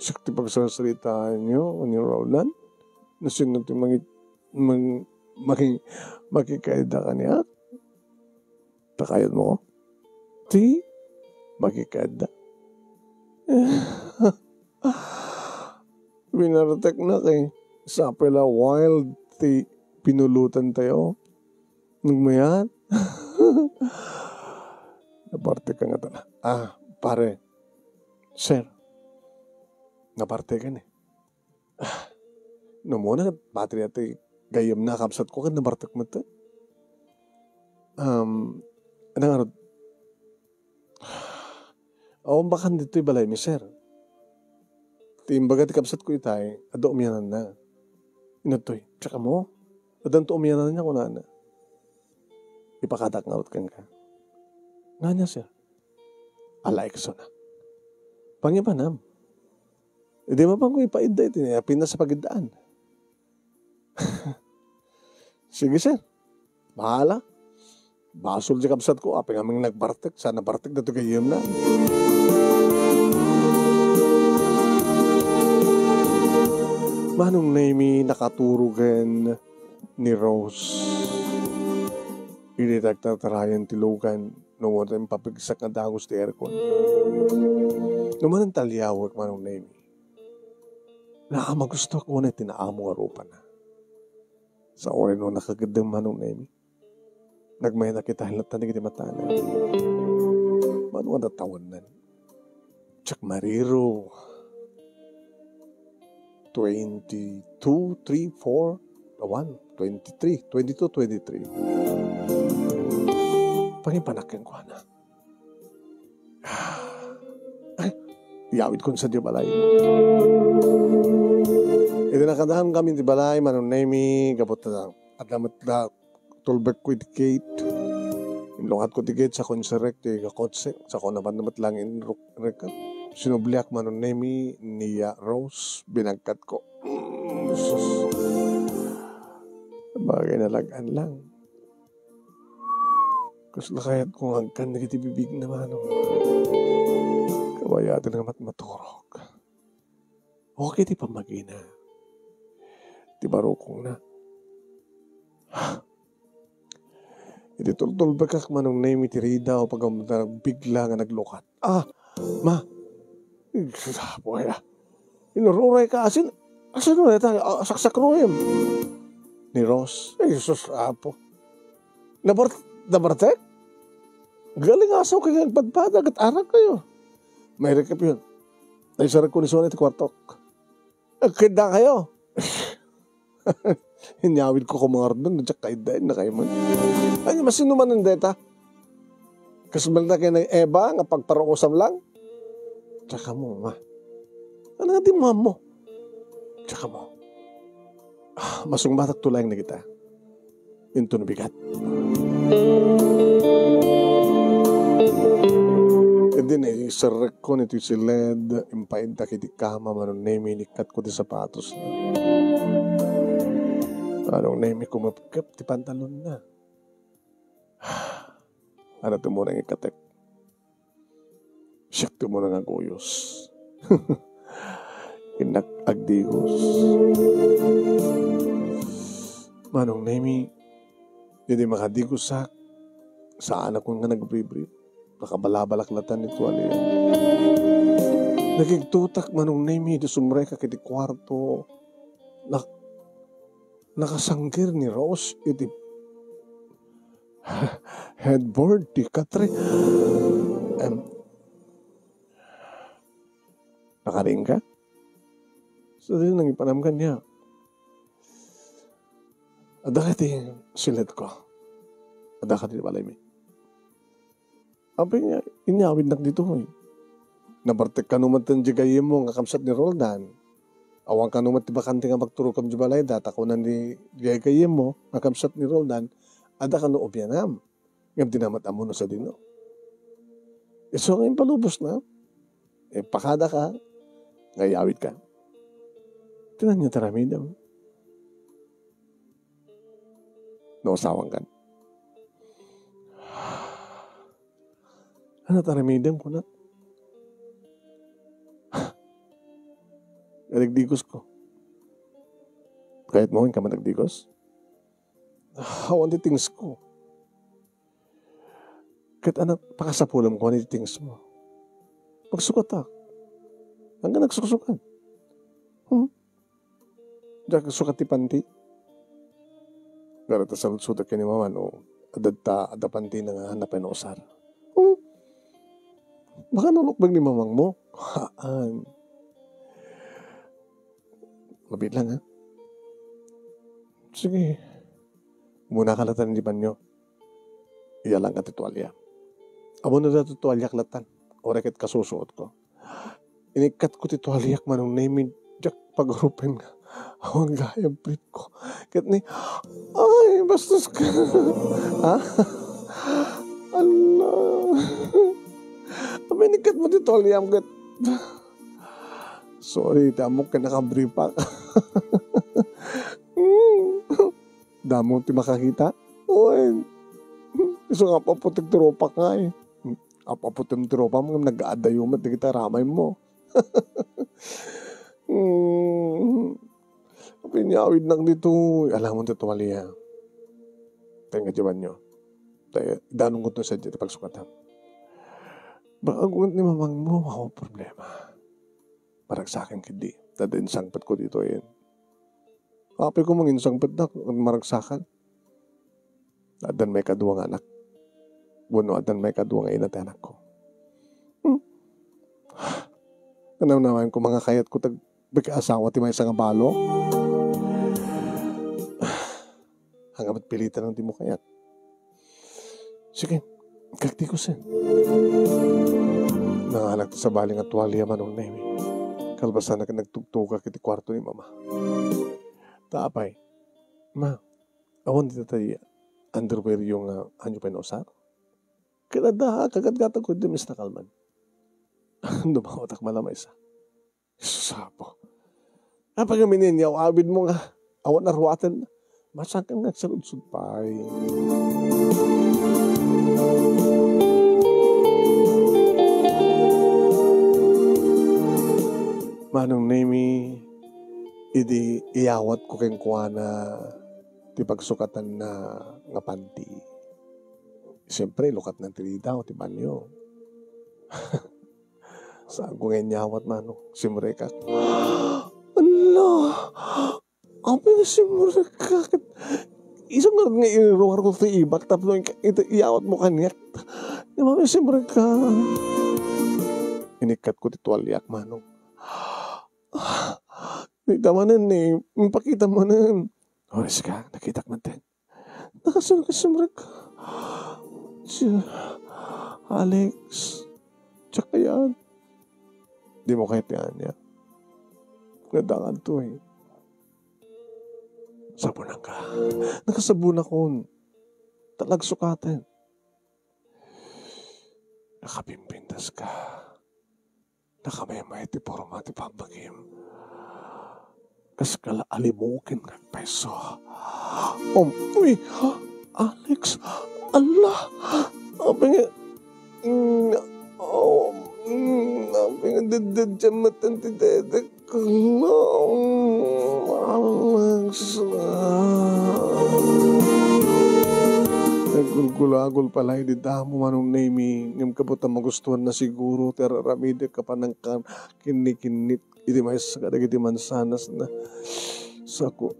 Sika ti pagsarsaritaanyo, ni Roland. No sino ti mangi-, mang-, mangi-, makikaida kaniak? Ta kayatmo? Ti makikaida. Winarteknak, eh. Sapay la wild ti pinulotan tayo. Nagmayat. Nabartek ka nga ta-, ah, pare. Sir. Nabartek ka ni. Ah, no muna, battery ti gayyemna, kabsatko, ket nabartek met. Um, ano nga rod? Awan bakan ditoy balaymi, sir. Ti imbaga ti kabsatko itay, adda umiananna. Inattoy, tsaka mo? Addanto umiananna, kunana. Ipakadak ngarud kenka. Ngania, sir? Ala, eksona. Pangibanam. Idi mapanko ipaidda iti apinna sa pagiddaan. Sige, sir. Bahala. Basol di kabsatko, apay ngamin nagbartek, saan nabartek, datoy gayyemna. Manong Nemi, nakaturogen ni Rose. Idi nagtatarayan ti lugan, no, wadda impapigsak nga dagus ti aircon. No manen taliawek, Manong Nemi. Naa, magustuak unay ti naamo nga rupana. Sa uray no nakageddeng, Manong Nemi. Nagmayanak ita, hinlattan dagiti matana. Mano nga natawennan? Jack Mariro. Twenty-two, three, four, one, twenty-three, twenty-two, twenty-three. Pangipanak kenkuana. Ay, iyawidkon sadiay balay. Idi nakadaan kami ti balay, Manong Nemi, gapu ta adda met da tulbekko iti gate. Inlukatko ti gate, sako inserrek ti kakotse, sako napan met lang inruk-, rek-, sinubliak, Manong Nemi, ni Rose, binagkatko. Mm, sus. Bagay nalag-an lang. Kasla kayatko nga agkan dagiti bibigna, Manong. Kabayaten nga matmaturog. Okay ti pammagina. Ti barukongna. Iti tultulbekak, Manong Nemi, ti ridaw, pagawda nagbigla nga naglukat. Ah, ma. Apo aya. Inururayka, asin, asin uray ta, ah, saksakruem. Ni Rose. Ay, Jesus, apo. Nabar-, nabartek? Galing asaw kayo nagpadpada, ket arak kayo. May rekep yun. Ay, sarag ko ni Sonia ti kwartok. Agkidda kayo. Inyawid ko kumangardan, diak kaiddaen na kayo man. Ay, masino man ang deta? Kasbalda kayo ng Eva, nga pagparukusam lang? Tsaka mo, ma. Ano nga di mo, mo? Tsaka mo. Ah, masungbatak tulayng na kita. Inton bigat. Idi naiserrekko iti siled, impaiddak iti kama, Manong Nemi, inikkatko ti sapatos. Manong Nemi, kumepkep ti pantalonna. Ano ti muna nga ikatek? Siak ti umuna nga aguyos. Innak agdigos. Manong Nemi, idi makadigosak, saanakon nga nagbribrief. Nakabalabalak latan ni tuwalya. Nakigtotak, Manong Nemi, idi sumrekak iti kuarto. Nak-, nakasanggir ni Rose iti headboard ti katre. Em, nakariing ka? So, di nangipanam kaniak. Adda ka ti siledko. Adda ka ti balaymi. Apay nga, inyawidnak ditoy. Nabartek kano met ti gayyemmo nga kabsat ni Roldan. Awan kano met ti bakante nga pagturogkam di balayda, ta kunan ni gayyemmo nga kabsat ni Roldan, adda kano ubianam. Ngem dina met ammo no sadino. Isu nga impalubosna, eh, pakada ka, nga iyawid ka. Tinan niya taramidem. No, asawang kan. Ano taramidem, kuna? Nagdigos ko. Kayat mo, ka man nagdigos? Awan ti things ko. Ket anak, pakasapulem ko ni things mo. Pagsukatak. Hanggang nagsusukat. Hmm? Diak sukat ti panti. Gara ta salutsutak ken ni mama no adda ta, adda panti na nga napainusar. Hmm? Baka nalukbag ni mamang mo. Haan. Mabit lang, ha? Sige. Muna ka latan di banyo. Iyalang ka ti tuwalya. Amo na dati tuwalyak latan. Uray ket kasusuot ko. Inikkat ko ti tuwalyak, Manong Nemi, diak pagarupen nga awan gayam brief ko. Ket ni, ay, bastos ka. Ha? Allah. Amo inikkat mo ti tuwalyam ket. Sorry, ti ammok ket nakabriefak. Hmm. Damo ti makakita. Wen. Isu nga apaputek ti rupak nga, eh. Apaputem ti rupam ngem nag-aadayo met dagiti aramay mo. Hmm. Pinyawidnak ditoy. Alamon ti tuwalya. Tenga di banyo. Tay, danong ko to sa di pagsukatam. Baka agungan ni mamang mo, ako problema. Maragsakan kadi. Tadin sangpet ko ditoy. Apay ko manginsangpet da, maragsakan. Addan maikadua nga anak. Wenno addan maikadua nga ina ti anakko. Hmm. Nanamnamaen ko, mga kayat ko, tag-, asawa ti maysa nga balo. Ang amat pilitan ng di mo kayat. Sige, kagtikusin. Nanganak ti sabali nga tuwalya, Manong Nemi. Kalpasan na nagtugtugak iti kwarto ni Mama. Ta apay, Ma, awan dita tay underwear yo nga anyo pay nausar? Ket adda, kagatgatag ko iti mistakalman. Dumawatak man a maysa. Sus, Apo. Apay nga mininyaw-awid mo nga awan a ruaten? Masaken nga agsaludsod pay. Manong Nemi, idi iyawatko kenkuana ti pagsukatanna nga panti. Siyempre, lukatna ti ridaw ti banio. Saanko nga inyawat, manong. Simrekak. Ala! Apay nga simrekak? Isu ngarud nga iruarko ti ibak tapno ika-, ita-, iyawatmo kaniak. Apay nga simrekak? Inikkatko ti tualiak, manong. Dita manen ni, impakita manen. Oras ka, nakitak man ten. Nakasunod ka sumrek. Siya, Alex, tsaka yan. Di mo kaya ti ania. Nga dangan to eh. Sabunan ka. Nakasabunakon. Talagsukaten. Nakapimpintas ka. Nakamaymay ti porma ti pammagim. Kas kala alimuken nga agpayso. Um, uy, Alex, ala, apay nga, mm, oh, mm, apay nga deddeddian met ti dedek. Alex. Naggulgulagol pay laeng idi damo, Manong Nemi, ngem kabut a magustuanna siguro ti ar-aramidek a panangkan-, kinnikinnit iti maysa kadagiti mansanasna. Sako,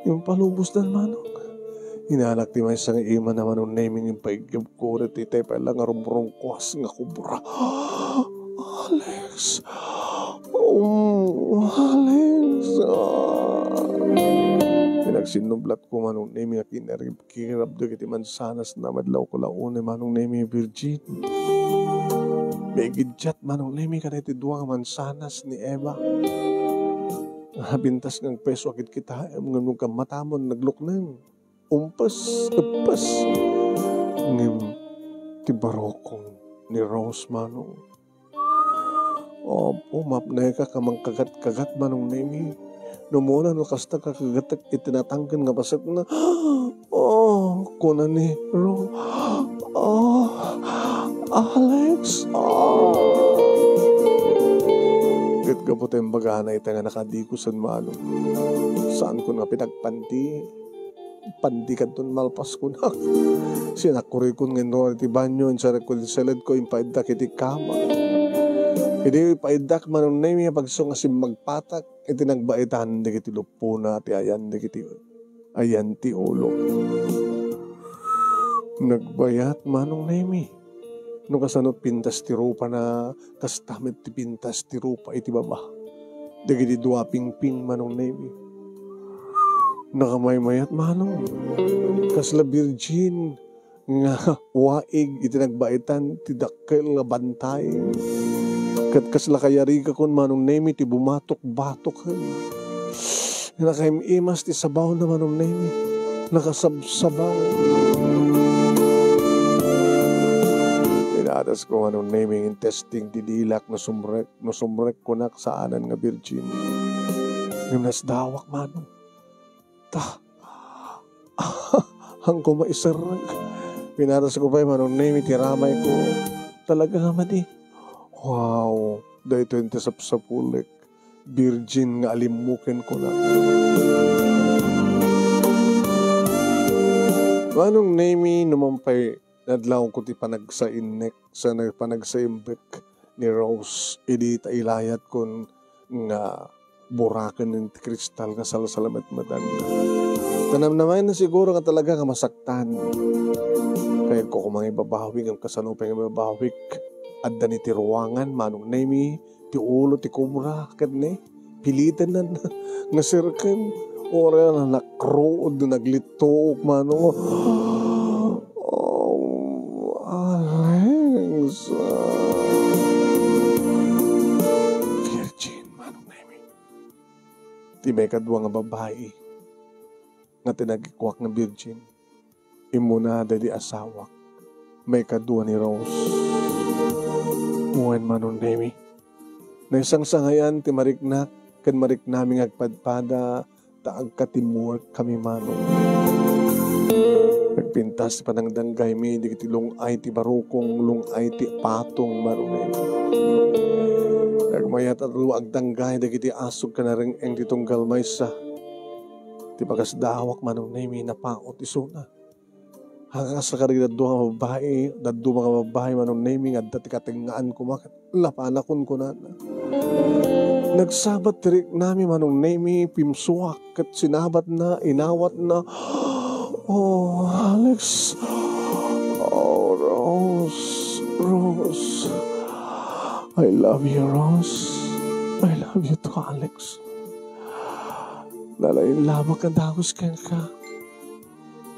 impalubosdan, Manong. Inalak ti maysa nga imana, Manong Nemi, ngem paiggepko, itay pay la nga rumrungkuas nga kobra. Alex! Oh, Alex! Ah! Pinagsinnublatko, Manong Nemi, nga kinarib-, kirab dagiti mansanasna, madlawko la unay, Manong Nemi, virgin. Maigiddiat, Manong Nemi, kadagiti dua nga mansanas ni Eva. Napintas nga agpayso a kitkitaem, ngem no kammatamon, naglukneng. Umpes, eppes. Ngem ti barokon ni Rose, Manong. Apo, mapneka ka mangkagat-kagat, Manong Nemi. No muna no kasta ka kagatek iti natangken nga pasekna. Oh, kuna ni Ro-, oh, Alex, oh. Ket gapu ta imbagana ita nga nakadikosen, Manong. Saanko nga pinagpanti. Panti kadton malpas kunak. Sinakkurikon nga inruar iti banio, insarekko iti seledko, impaiddak iti kama. Idi ipaiddak, Manong Nemi, apagso nga simmagpatak iti nagbaitan dagiti luppona ti ayan dagiti, ayan ti ulo. Nagbayat, Manong Nemi. No kasano pintas ti rupana, kasta met ti pintas ti rupa iti baba. Dagiti dua pingping, Manong Nemi. Nakamaymayat, Manong. Kasla virgin nga waig iti nagbaitan ti dakkel nga bantay. Ket kasla kayarigakon, Manong Nemi, ti bumatok-batoken. Nakaim-imas ti sabawna, Manong Nemi. Nakasabsabaw. Pinadasko, Manong Nemi, in testing ti dilak no sumrek, no sumrek kunak saanen nga virgin. Ngem nasdawak, Manong. Ta, hanko maiserrek. Pinadasko pay, Manong Nemi, ti ramayko. Talaga nga madi. Wow, daytoy ti sapsapulek. Virgin nga alimmuken, kuna. Manong Nemi, no man pay nadlawko ti panagsainnek, sa nag-, panagsaimbek ni Rose, idi ta ilayatkon nga buraken ti kristal nga salsalametmetan. Namnamaenna siguro nga talaga nga masaktan. Kayatko koma nga ibabawi, ngem kasano pay nga mabawik? Adda ni ti ruangan, Manong Nemi, ti ulo ti kobra, ket ne, piliten nga sirken. Uray a nakruod, naglittuok, Manong. Oh, Alex. Virgin, Manong Nemi. Ti maikadua nga babai nga tinagikuak nga virgin. Immuna daydi asawak, maikadua ni Rose. Wen, Manong Nemi, naisangsangayan ti mariknak ken mariknami nga agpadpada ta agka-teamwork kami, Manong. Nagpintas ti panangdanggaymi dagiti lung-ay ti barukong, lung-ay ti patong, Manong Nemi. Nagmayat a dua agdanggay dagiti asog ken nareng-eng ti tunggal maysa. Ti bagas dawak, Manong Nemi, napaut isuna. Hangkas kadagiti dadduma nga babbai, dadduma nga babbai, Manong Nemi, nga adda ti katengngaan koma ket lapana kunkunana. Nagsabat ti riknami, Manong Nemi, pimsuak ket sinabatna, inawatna. Oh, Alex. Oh, Rose, Rose. I love you, Rose. I love you too, Alex. Nalain labak nga dagus kenka.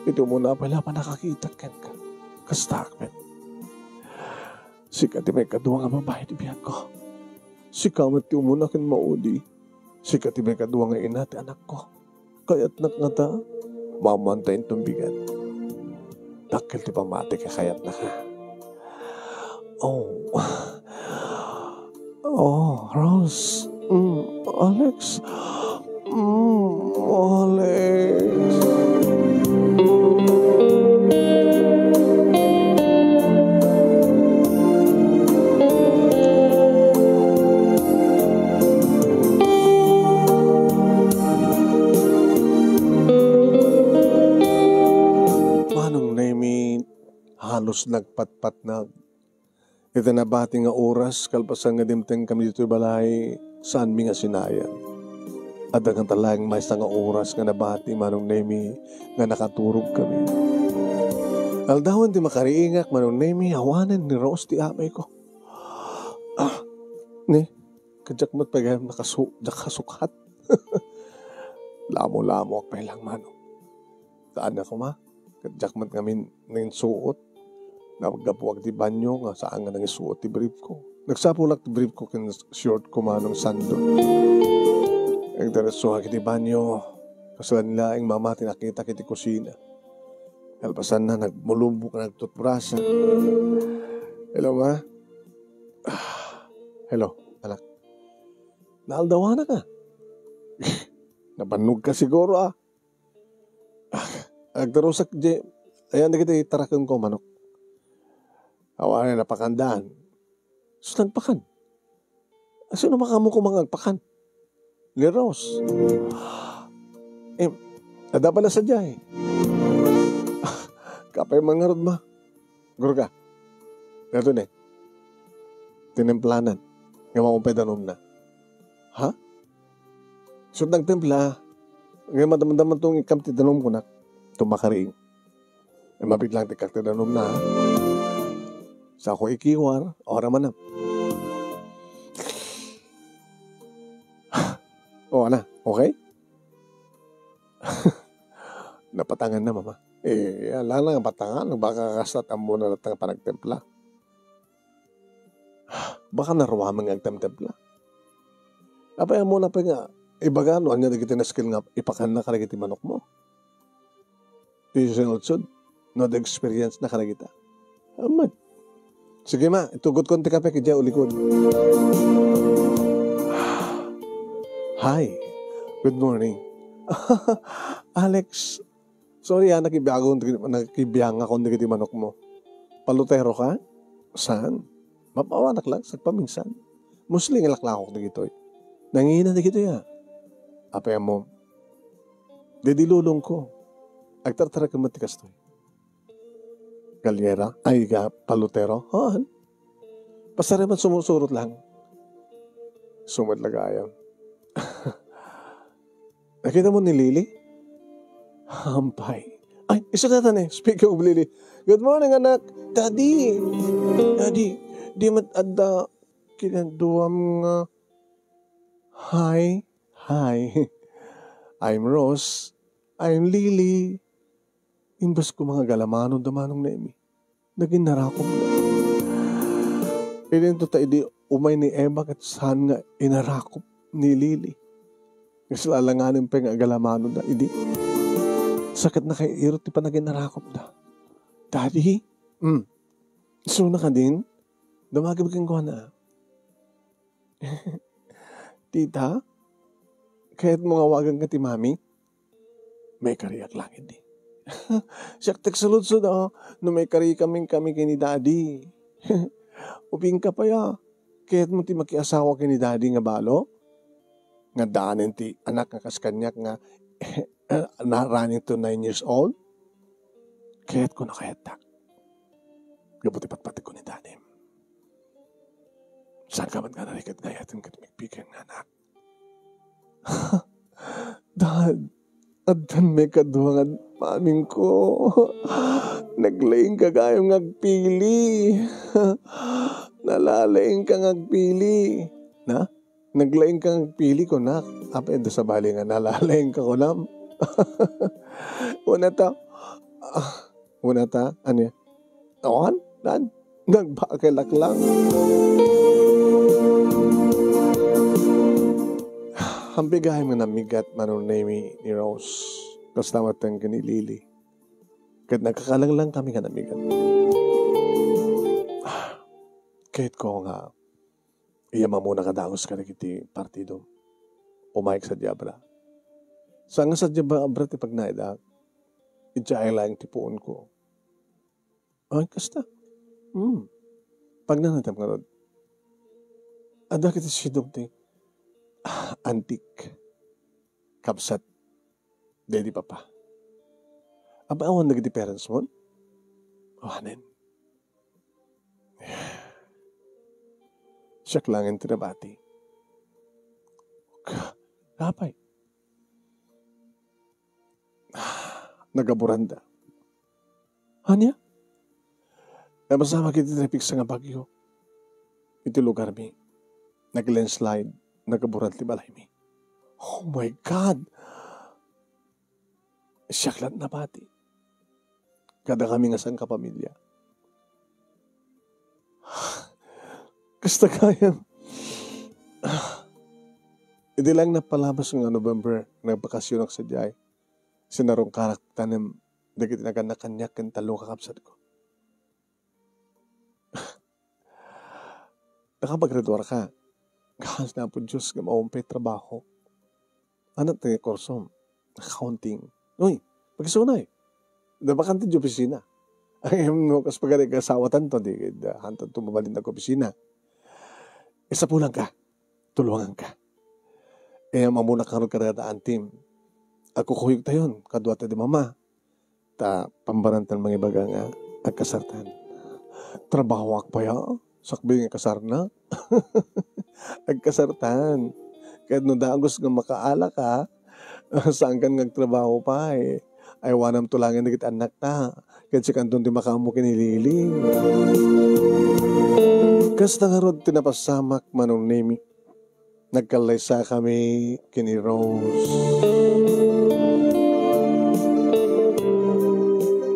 Iti umuna pay la a pannakakitak kenka. Kastaak met. Sika ti maikadua nga babai ti biagko. Sika met ti umuna ken maudi. Sika ti maikadua nga ina ti anakko. Kayatnak ngata, maammoanta inton bigat. Dakkel ti pammatik a kayatnaka. Oh. Oh, Rose. Mm, Alex. Mm, Alex. Manong Nemi, halos nagpatpatnag. Iti nabati nga oras, kalpasan nga dimtengkami ditoy balay, saanmi nga sinayan. Adda ngata laeng maysa nga oras nga nabati, Manong Nemi, nga nakaturogkami. Aldawen ti makariingak, Manong Nemi, awanen ni Rose ti amayko. Ah, ni, kadiak met pay gayam nakasu-, diak kasukhat. Lamo-lamoak pay lang, Manong. Saan nga koma? Ket diak met ngamin nanginsuot. Naggapuak ti banyo nga saan nga nangisuot ti brief ko. Nagsapulak ti brief ko ken short ko, Manong Sando. Agdiretsoak iti banyo. Kasla ni laeng Mama ti nakitak iti kusina. Kalpasanna, nagmulumbok, nagtutbrasa. "Hello, Ma." "Ah, hello, anak." "Naaldawanak a. Nabannog ka siguro, ah." Agtarusak di, ayan dagiti tarakenko, manok. Awan a napakandaan. So, nagpakan. Sino makaammo koma nga agpakan? Ni Rose. Eh, adda pala sadiay. Apay man ngarud, Ma? Gurga. Daytoy ne. Tinemplanan. Nga maupay danumna. Ha? So, nagtempla. Nga madamdam man tong ikkam ti danum kunak. Tumakariing. Eh, mabit lang ti kak ti danumna, ha? Sa ako ikiwar, ora manam. O, ana, okay? Napatangan na, Mama. Eh, ala na nga patangan, baka kasta ti ammona latta nga panagtempla. Baka naruaman nga agtemtempla. Apay ammona pay nga ibaga no ania dagiti nasken nga ipakanna kadagiti manokmo? Ti sinudsod, no, the experience na kadagita. Amat. Sige, Ma, itugot ko ti kape, kaya ulikod. Hi. Good morning. Alex, sorry, ha, nakibiangan, nakibiangakon dagiti manokmo. Palutero ka? Saan? Mapawanak lang, sagpaminsan. Mostly nga laklakok dagitoy. Nangina dagitoy, ha. Apay ammo, didi lulong ko. Agtartaraken met ti kastoy. Galyera? Ay, ga, palutero? Haan. Pasari man sumusurot lang. Sumat lagayam. Nakita mo ni Lily? Hampay. Ay, isu dayta ni. Speaking of Lily. Good morning, anak. Daddy. Daddy, di met adda kinaduam nga hi. Hi. I'm Rose. I'm Lily. Imbes ko nga agalamanonda, Manong Nemi, naginarakopda. Idinto ta idi umay ni Eva ket saan nga inarakop ni Lily. Kasla alanganen pay nga agalamanonda idi. Sakit na kay irot ti panaginarakopda. Daddy? Mm. Isuna kadin? Dumagib kenkuana. Tita? Kayatmo nga awaganka ti mami? Maikariak laeng idi. Siak ti agsaludsod, ah, no maikarikamin kami ken ni Daddy. Ubingka pay, ah. Kayatmo ti makiasawa ken ni Daddy nga balo? Nga addaanen ti anak nga kas kaniak nga na running to nine years old? Kayatko, nakayattak. Gapu ti patpategko ni Daddy. Saan ka met nga narigat nga ayaten ket migpigay nga anak? Dad, addan maikadua nga mamingko. Naglaingka gayam nga agpili. Nalalaingka nga agpili. Na? Naglaingka nga agpili, kunak. Apay, adu sabali nga nalalaingka, kunam. Una ta. Ah, una ta. Ania? Awan, dan. Nagbakelak lang. Hampigayam nga namigat, Manong Nemy, ni Rose. Kasta met ken ni Lily. Ket nagkakalanglang kami nga namigat. Kayatko nga, iya mamuna ka dagus kadagiti partido. Umayek sadiay abra. Saan nga sadiay abra ti pagnaedak. Idiay laeng ti puonko. Ay, kasta. Hmm. Pagnanatem ngarud. Adda kiti sidong ti, ah, antik. Kabsat. Daydi papa. Apay, awan dagiti parents mo? Awanen. Siak laeng ti nabati. Ka-, apay? Nagaburanda. Ania? Napasamak iti napigsa nga bagyo. Iti lugarmi, nag-landslide, nagaburan ti balaymi. Oh my God! Siak laeng nabati. Kadakami nga sangkapamilya. Kasta gayam. Idi laeng napalabas nga November, nagbakasionak sadiay. Sinarungkarak tanem dagiti nagannak kaniak ken tallo nga kakabsatko. Nakapaggraduarka. Haan, Apo Dios, nga maupay trabaho. Ania ti kursom? Accounting. Uy, pakisunay. Adda bakante ti opisina. Ay, no, kas pagari kasawatan to, di, da, hanto to mabalin nag-opisina. Isapulanka. Tulunganka. Eh, mamuna karod kadagiti antim. Agkukuyogtayon, kadua ti mama. Ta pambarantan mangibaga nga agkasartan. Trabahoak pay, ah. Sakbay nga kasarna. Agkasartan. Ket no dagus nga makaalaka, saankan nga agtrabaho pay. Aywanam to laeng dagiti annakta. Ket sikanton ti makaammo ken ni Lily. Kasta ngarud ti napasamak, Manong Nemy. Nagkallaysakami ken ni Rose.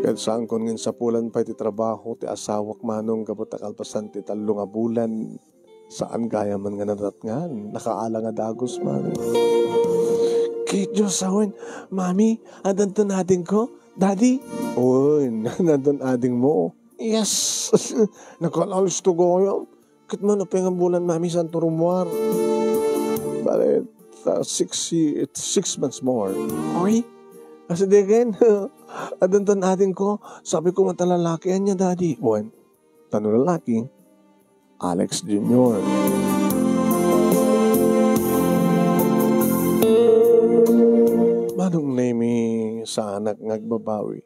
Ket saankon nga insapulan pay ti trabaho ti asawak, Manong, gapu ta kalpasan ti tallo nga bulan, saan gayam nga nadatngan, nakaala nga dagus, Manong. Ket Dios, awen, Mami, addanton adingko, Daddy? Wen, addanton adingmo. Yes. Nakalalis to gayam. Ket mano pay nga bulan, Mami, saanto rummuar? Bale, uh, six ye-, six months more. Oy, kasdiay ken. Addanton adingko. Sabi ko nga ta lalaki, ania, Daddy? Wen, ta no lalaki, Alex Junior. Manong Nemy, saanak nga agbabawi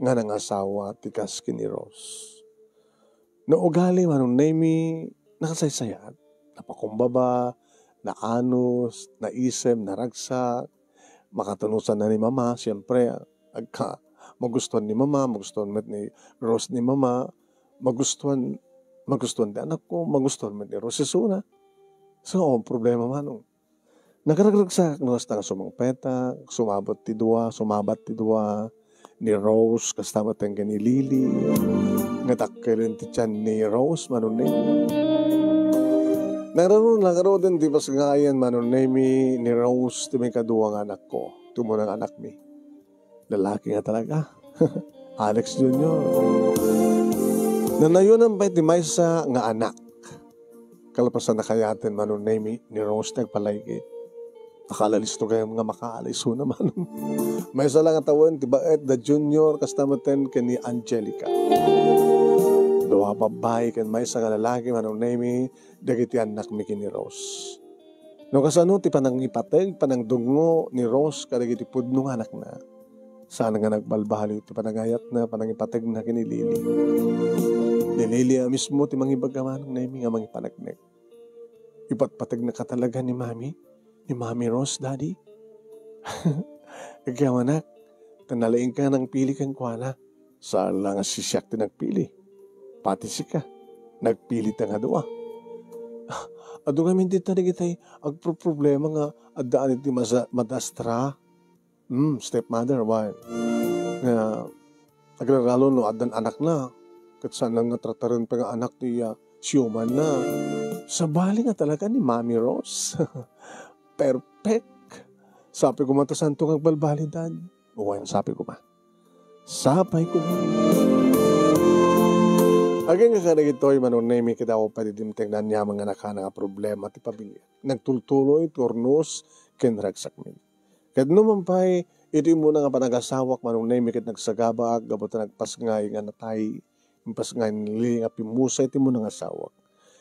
nga nangasawa ti kas ken ni Rose. No ugali, Manong Nemy, nakasaysayaat, napakumbaba, naanus, naisem, naragsak, makatanusan na ni Mama, siempre, agka-, magustuhan ni Mama, magustuhan met ni Rose ni Mama, magustuhan, magustuhan ti anakko, magustuhan met ni Rose isuna. So, ang problema, Manong. Nagragragsak no kasta nga sumangpetak, sumabot ti dua, sumabat ti dua, ni Rose, kasta met ken ni Lily, nga dakkelen ti tian ni Rose, Manong Nemy. Nagaro-, nagaruden ti pasngayan, Manong Nemy, ni Rose, ti maikadua nga anakko, ti umuna nga anakmi. Lalaki nga talaga. Alex Junior. Nanayonan pay ti maysa nga anak. Kalpasan a kayaten, Manong Nemy, ni Rose ti agpalaygit. Nakaalalisto gayam nga makaalis, isuna, Manong. Maysa la nga tawen ti baet da Junior, kasta metten ken ni Angelica. Dua a babbai ken maysa nga lalaki, Manong Nemi, dagiti annakmi ken ni Rose. No kasano ti panangipateg, panangdungngo ni Rose kadagiti pudno nga anakna, saan nga nagbalbaliw ti panagayatna, panangipategna ken ni Lily. Ni Lily a mismo ti mangibaga, Manong Nemi, nga mangipaneknek. Ipatpategnaka talaga ni Mami, ni Mami Rose, Daddy? Agyamanak, ta nalaingka nangpili kenkuana. Saan la nga siak ti nagpili. Pati sika, nagpilita nga dua. Adu ngamin dita dagiti agproproblema nga addaan iti masa-, madastra. Hmm, stepmother, wen. Nga agraralo no addan anakna, ket saan nga trataren pay nga anak ti, ah, siumanna. Sabali nga talaga ni Mami Rose. Perfect. Sapay koma ta saanto nga agbalbaliw, Dad. Wen, sapay koma. Sapay koma. Agingga kadagitoy, Manong Nemi, ket awan pay ti dimteng nga aniaman nga nakana nga problema ti pamilya. Nagtultuloy ti urnos ken ragsakmi. Ket numan pay, iti immuna nga panagasawak, Manong Nemi, ket nagsagabaak gapu ta nagpasngay nga natay, impasngay ni Lily nga pimmusa iti immuna nga asawak.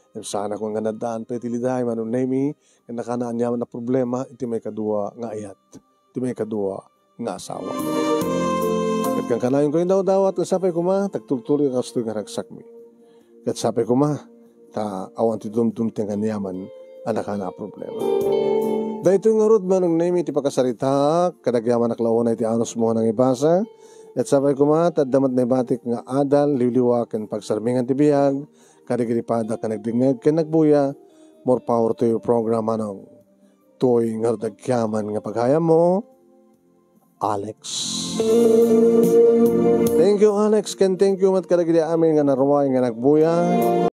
Ngem saanak nga naddaan pay iti liday, Manong Nemi, ket nakana aniaman a problema iti maikadua nga ayat, iti maikadua nga asawa. Ket kankanayon ko indawdawat, ket sapay koma, ta agtultuloy a kastoy nga ragsakmi. Ket sapay koma, ta awan ti dumdumteng aniaman a nakana a problema. Daytoy ngarud, Manong Nemi, ti pakasaritaak, ket agyamanak la unay ti anusmo nga nangibasa. Ket sapay koma, ta adda met naibatik nga adal, liwliwa, ken pagsarmingan ti biag, kadagiti pada ken nagdengngeg ken nagbuya. More power to your program, Manong. Toy ngarud agyaman nga paghayammo, Alex. Thank you, Alex, ken thank you met kadagiti amin nga naruay nga nagbuya.